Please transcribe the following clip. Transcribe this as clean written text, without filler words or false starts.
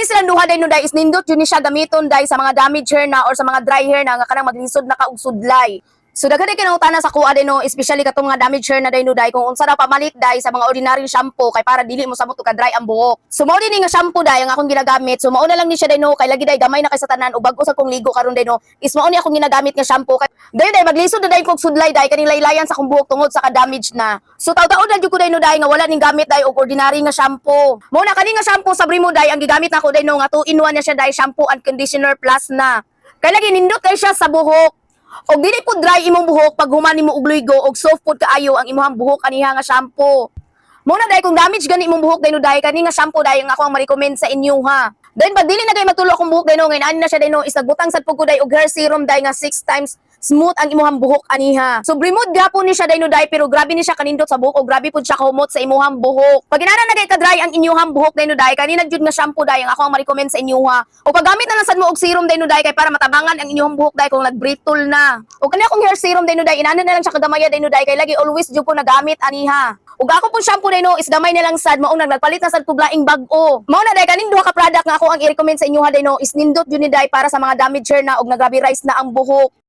Kani silang duha day no day is nindot jud ni siya gamiton day sa mga damage hair na or sa mga dry hair na nga kanang maglisod na ka og sudlay. So daghan kay nangutana sa kuha day no, especially katong mga damage hair na day no day, kung unsa daw pamalit day sa mga ordinary shampoo kay para dili mo samot og ka dry ang buhok. So mao din nga shampoo day ang akong ginagamit. So mao na lang ni siya day no, kay lagi day gamay na kay sa tanan ug bag-o sa kong ligo karon day no. Is mao ni akong ginagamit nga shampoo kay dayon day maglisod na day kog sudlay day kaning laylayan sa akong buhok tungod sa ka-damage na. So taw-taon na jud ko day no day nga wala ning gamit day og ordinary nga shampoo. Mao na kani nga shampoo sa Brimo day ang gigamit nako day no, nga 2 in 1 na siya day, shampoo and conditioner plus na. Kay lagi nindot kay siya sa buhok. Og dili po dry imong buhok pag human nimo og ligo og soft pud kaayo ang imong buhok aniha nga shampoo. Mao na day kung damage gani imong buhok day no day, kani nga shampoo day ang ako ang ma-recommend sa inyo ha. Then pag dili na kay matulo akong buhok day no, ngayon ani na siya day no, is nagbutang sad pud ko day og hair serum day nga 6 times smooth ang imong buhok aniha. So Bremod gapon ni siya day no day, pero grabe ni siya kanindot sa buhok o grabe pud siya kahumot sa imong buhok. Pag inana na kay ka-dry ang inyong buhok day no day, kani na jud nga shampoo day ang ako ang ma-recommend sa inyo ha. O paggamit na lang sad mo og serum day no day kay para matabangan ang inyong buhok day kung nag-brittle na. O kani akong hair serum day no day, inana na lang siya kagamaya day no day kay lagi always jud ko nagamit aniha. Ug ako pong shampoo day no is gamay na lang sad, maong nagpalit na sad kog laing bag-o. Mao na day kaning duha ka product nga ako ang i-recommend sa inyo ha day no, is nindot jud ni day para sa mga damage hair na og nagrabe rise na ang buhok.